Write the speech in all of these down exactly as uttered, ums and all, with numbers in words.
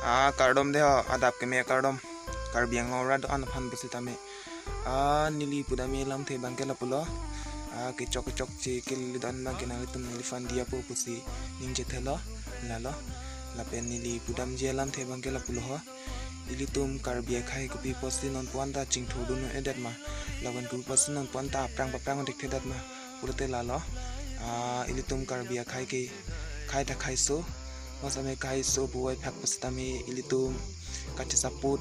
Ah, kardom de ho, adap keme kardom. Karbi Anglong arat do-an aphan pusitame. Ah, neli pudam alamthe abangke lapulo. Ah, kechok kechokche kelele do-an abangke nanglitum neliphan diya po pusi ning chethelo, lalo. Lapen neli pudamji alamthe abangke lapulo ho. Ilitum Karbi akhai kopi apotsi non pu-an ta chingthurdun un-edet ma, lapen kopi apotsi non pu-an ta aphrang paphrang un-edet ma pulote lalo. Ah, ilitum Karbi akhai ke khai ta khaiso, mosame khaiso puvoiphak pusitame ilitum kachesaput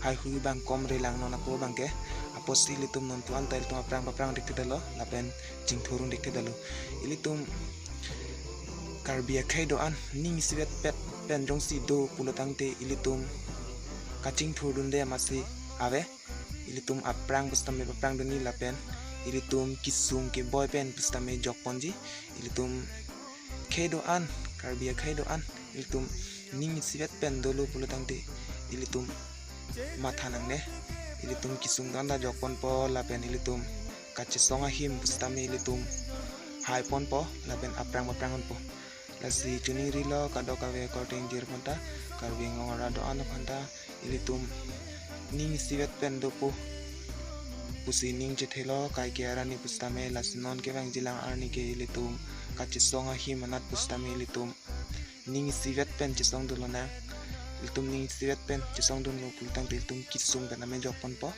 haihui abang komre lang non ako abangke. Apotsi ilitum non pu-an ta ilitum aphrang paphrang un-edetlo lapen chingthur un-edetlo. Ilitum Karbi akhai do-an ning isivet pet pen jongsi do pulo tangte ilitum kachingthurdunde amatsi ave. Ilitum aphrang pusitame paphrang dunji lapen ilitum kesung keboi pen pusitame jokponji. Ilitum khei do-an, Karbi akhai do-an, ilitum ning isivet pen dolo pulo tangte ilitum matha nangne. Ilitum kesung do-an ta jokponpo lapen ilitum kachesong ahim pusitame ilitum haiponpo lapen aphrang paphrang unpo. Lasi choningrilo kadokave korte ingjir aphanta, Karbi Anglong arat do-an aphanta, ilitum ning isivet pen dopo pusi ning chethelo, kaike arni pusitame. Lasi non kevangjilang arni ke ilitum kachesong ahim anat pusitame ilitum ning isivet pen chesongdun lonang. Ilitum ning isivet pen chesongdunlo pulo tangte ilitum kesung pen tame jokponpo.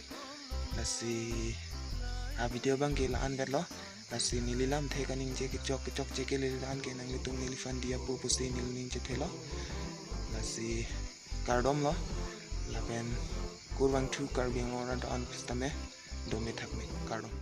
Lasi avideo abangke la-an vetlo. Lasi neli lamthe kaningje kechok kechokche kelele do-an ke nanglitum neliphan diya po pusi neli ning chethelo. Lasi kardomlo. Lapen kurvangthu, Karbi Anglong arat do-an pusitame dome thakme, kardom.